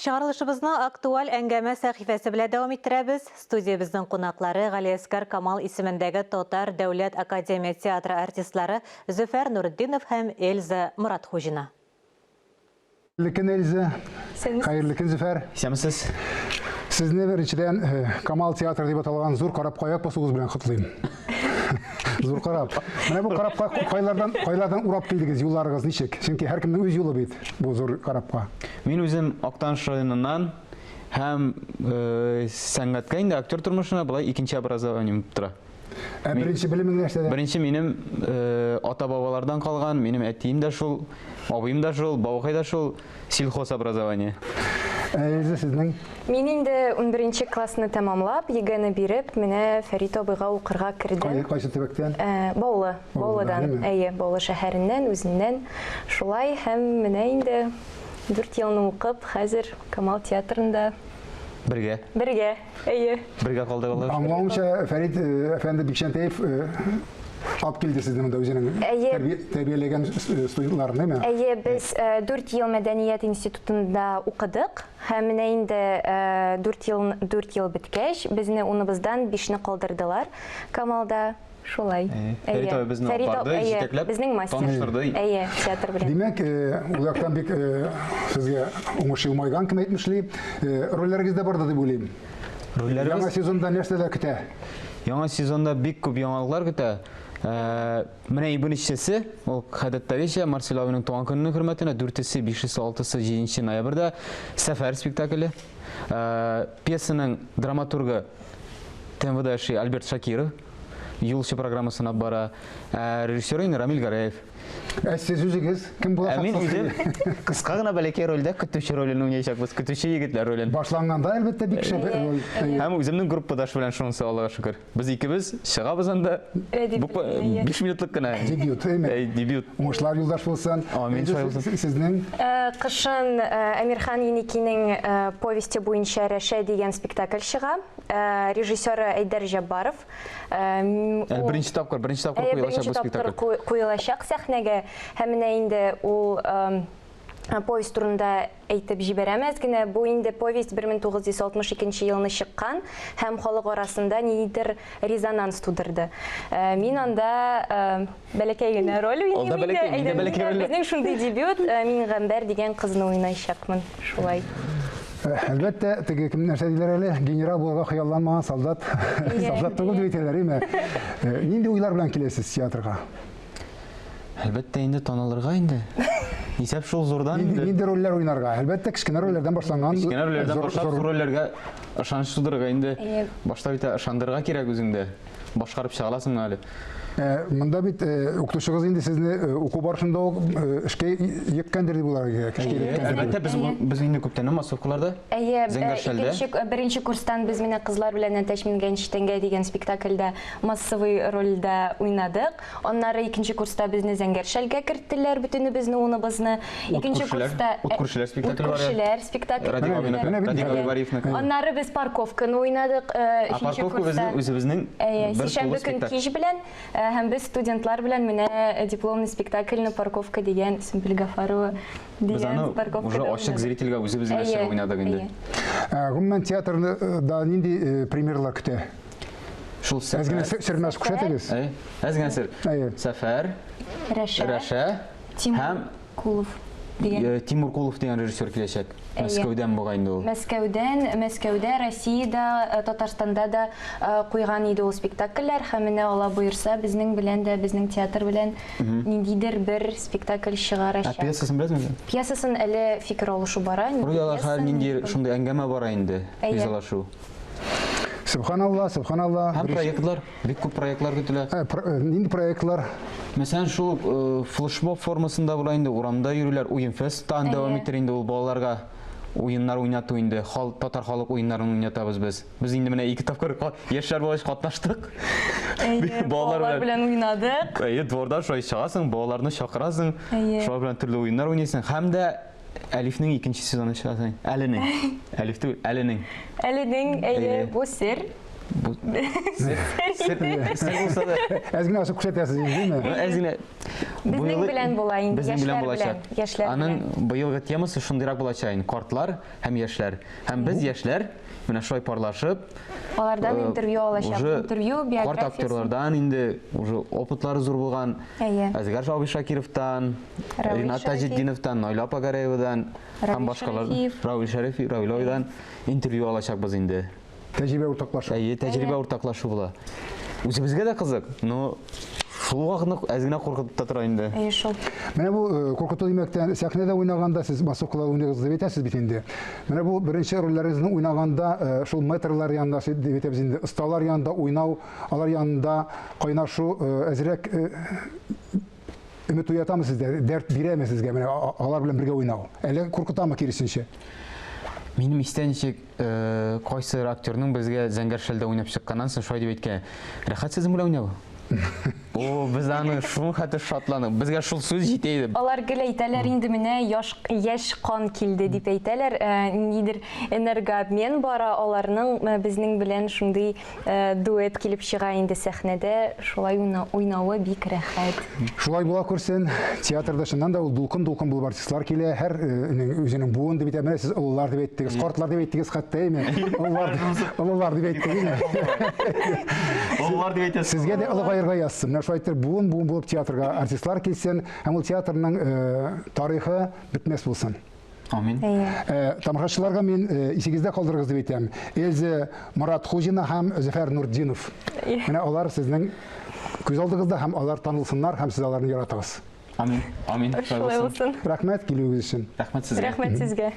Чыгарылышыбызны актуаль әңгәмә сәхифәсе белән дәвам иттерәбез. Студиябезнең кунаклары Галиәсгар Камал исемендәге Татар дәүләт академия театры артистлары Зөфәр Нуртдинов һәм Эльза Моратхуҗина. Хәерле көн, Эльза. Хәерле көн, Зөфәр. Исәнмесез. Сезне беренчедән Камал театры дип аталган зур корабка аяк басуыгыз белән котлыйм. Зур кораб. Менә бу корабка кайлардан кайлардан урап килдегез, юлларыгыз ничек? Чөнки һәркемнең үз юлы бит бу зур корабка. Мин үзем Актаныш районыннан һәм э, сәнгатькә инде актер тормышына болай икенче образованием тора. Ә беренче белемең нәрсәдә? Беренче минем э, ата-бабалардан калган, минем әтием дә шул, абыем да шул, бабакай да шул, сельхоз образование. Ә Эльза сезнең? Мин инде унберенче классны тәмамлап, ЕГЭны биреп, менә Фәрит абыйга укырга кердем. Кайсы төбәктән? Баулы, Баулыдан, әйе, Баулы шәһәреннән, үзеннән. Шулай һәм менә инде дүрт елны укып, хәзер Камал театрында. Бергә. Бергә, әйе. Бергә калдык, Аллага шөкер. Аңлавымча, Фәрит әфәнде Бикчәнтәев алып килде сезне монда үзенең тәрбияләгән студентларын, әйеме? Әйе, без дүрт ел мәдәният институтында укыдык. Һәм менә инде дүрт ел, дүрт ел беткәч, безне уныбыздан бишне калдырдылар Камалда. Шулай. Фәрит абый безне алып барды, җитәкләп, безнең мастер. Таныштырды. Әйе, театр белән. Димәк, ул яктан бик сезгә уңыш елмайган, кем әйтмешли. Рольләрегез дә барды дип уйлыйм. Рольләребез? Яңа сезонда нәрсәләр көтә? Яңа сезонда бик күп яңалыклар көтә. Менә ибнечесе, ул гадәттәгечә Марсель абыйның туган көненең хөрмәтенә дүртесе, бишесе, алтысы, җиденче ноябрьдә Сәфәр спектакле. Пьесаның драматургы ТНВда эшли Альберт Шакиров, Юлчы программасын алып бара. Ә режиссеры инде Рамил Гәрәев. Ә сез үзегез кем Ә мин булачаксыз? үзем кыска гына бәләкәй рольдә көтүче ролен уйнаячакбыз, көтүче егетләр ролен. Башланганда, әлбәттә, бик шәп роль. Һәм үземнең группадаш белән шунысы, Аллага шөкер. Без икебез чыгабыз анда. Буквально 5 минутлык кына. Дебют, әйме? Әй, дебют. Уңышлар юлдаш булсын. Амин, шулай булсын. Сезнең? Кышын Әмирхан Еникинең повесте буенча Рәшә дигән спектакль чыга. Режиссеры Әйдәр Җаббаров. Әле беренче тапкыр, беренче тапкыр куелачак бу спектакль. Беренче тапкыр куелачак сәхнәгә. Һәм менә инде ул повесть турында әйтеп җибәрәм әз генә. Бу инде повесть 1962 елны чыккан һәм халык арасында ниндидер резонанс тудырды. Мин анда бәләкәй генә роль уйныйм Алда бәләкәй, мин дә бәләкәй рольдә. Безнең шундый дебют, мин Гамбәр дигән кызны уйнаячакмын. Шулай. Әлбәттә, теге кем нәрсә диләр әле, генерал булырга хыялланмаган солдат, солдат түгел дип әйтәләр, әйме? Нинди уйлар белән киләсез театрга? Әлбәттә инде танылырга инде. Исәп шул зурдан инде. Нинди рольләр уйнарга? Әлбәттә, кечкенә рольләрдән башланган. Кечкенә рольләрдән башлап зур рольләргә ышаныч тудырырга инде. Башта бит ышандырырга кирәк үзеңдә. Башкарып чыга аласыңмы әле? Монда бит укытучыгыз инде сезне уку барышында ук эшкә йөккәндер дип уйларга кирәк. Эшкә өйрәткәндер. Әлбәттә, без без инде күптәннән массовкаларда. Әйе, икенче, беренче курстан без менә кызлар белән Әтәч менгән читәнгә дигән спектакльдә массовый рольдә уйнадык. Аннары икенче курста безне Зәңгәр шәлгә керттеләр, бөтенебезне, уныбызны. Икенче курста Ут күршеләр спектакле бар. Ут күршеләр спектакле. Радик абыйныкы, Радик абый Бариевныкы. Аннары без парковканы уйнадык, өченче курста. Парковка безнең үзебезнең бер Сишәмбе көн кич белән һәм без студентлар белән менә дипломный спектакльне Парковка дигән Сөмбел Гафарова Без аны уже ачык зрительгә үзебез генә чыгып уйнадык инде. Гомумән театрда нинди премьералар көтә? Шул сәфәр. Әз генә сер күрсәтегез. Әз генә сер. Сәфәр. Рәшә. Рәшә. Тимур Кулов дигән. Тимур Кулов дигән режиссер киләчәк. Мәскәүдән бугай инде ул. Мәскәүдән, Мәскәүдә, Россиядә, Татарстанда да куйган иде ул спектакльләр һәм менә Алла боерса, безнең белән дә, безнең театр белән ниндидер бер спектакль чыгарачак. Ә пьесасын беләсеңме? Пьесасын әле фикер алышу бара. Руяла хәзер нинди шундый әңгәмә бара инде, ризалашу. Сөбханалла, сөбханалла. Һәм проектлар, бик күп проектлар көтелә. Нинди проектлар? Мәсәлән, шул флешмоб формасында була инде, урамда йөрүләр, уен фест тагын дәвам итер инде ул балаларга уеннар уйнату инде, татар халык уеннарын уйнатабыз без. Без инде менә ике тапкыр яшьләр булгач катнаштык. Әйе, балалар белән уйнадык. Әйе, дворда шулай чыгасың, балаларны чакырасың, шулар белән төрле уеннар уйныйсың. Һәм дә Әлифнең икенче сезоны чыга. Әленең. Әлиф түгел, Әленең. Әленең, әйе, бу сер. Бу сер сер булса да. Әз генә ачып күрсәтәсез инде, димме? Әз генә. Безнең белән була инде, Безнең белән яшьләр белән, булачак. яшьләр Аның быелгы темасы шундыйрак булачак инде, картлар һәм яшьләр. Һәм без яшьләр менә шулай парлашып, Алардан интервью алачак. Уже Интервью, карт биографиясе. актерлардан инде уже опытлары зур булган. Әйе. Әзгар абый Шакировтан, Равил Ринат Шәрәфиев. Таҗетдиновтан, Наилә апа Гәрәевадан һәм Равил башкалар. Шәрәфиев. Равил Шәрәфи, Равил абыйдан интервью алачакбыз инде. Тәҗрибә уртаклашу. Әйе, тәҗрибә уртаклашу була. Үзебезгә дә кызык, но шул вакытны әз генә куркытып та тора инде. Әйе шул. Менә бу э, куркыту димәктән, сәхнәдә уйнаганда сез массовкалар уйныгыз дип әйтәсез бит инде. Менә бу беренче рольләрегезне уйнаганда э, шул мэтрлар янында дип әйтәбез инде, осталар янында уйнау, алар янында кайнашу э, әзрәк өмет уятамы сездә, дәрт бирәме сезгә менә алар белән бергә уйнау? Әллә куркытамы киресенчә? Минем истә ничек э, кайсы актерның безгә Зәңгәр шәлдә уйнап чыкканнан соң шулай дип әйткән. Рәхәт сезнең белән уйнау. О, без аны шул хәтле шатландык. Безгә шул сүз җитә иде. Алар гел әйтәләр инде менә яшь яшь кан килде дип әйтәләр. Э, ниндидер энергообмен бара аларның э, безнең белән шундый Э, дуэт килеп чыга инде сәхнәдә, шулай уйнавы бик рәхәт. Шулай була күрсен. Театрда чыннан да ул дулкын-дулкын булып артистлар килә. Һәр э, үзенең буын дип әйтә. Менә сез олылар дип әйттегез, картлар дип әйттегез хәтта, әйме? Олылар, олылар дип әйттегез. Олылар дип әйтәсез. Сезгә дә олыгаерга язсын. Менә шулай итеп буын-буын булып театрга артистлар килсен һәм ул театрның э, тарихы бетмәс булсын. Амин. Э, тамашачыларга мин э, исегездә калдырыгыз дип әйтәм. Эльза Мурат Хуҗина һәм Зөфәр Нуртдинов. Менә алар сезнең күз алдыгызда һәм алар танылсыннар һәм сез аларны яратыгыз. Амин. Амин. Шулай булсын. Рәхмәт килүегез өчен. Рәхмәт сезгә. Рәхмәт сезгә.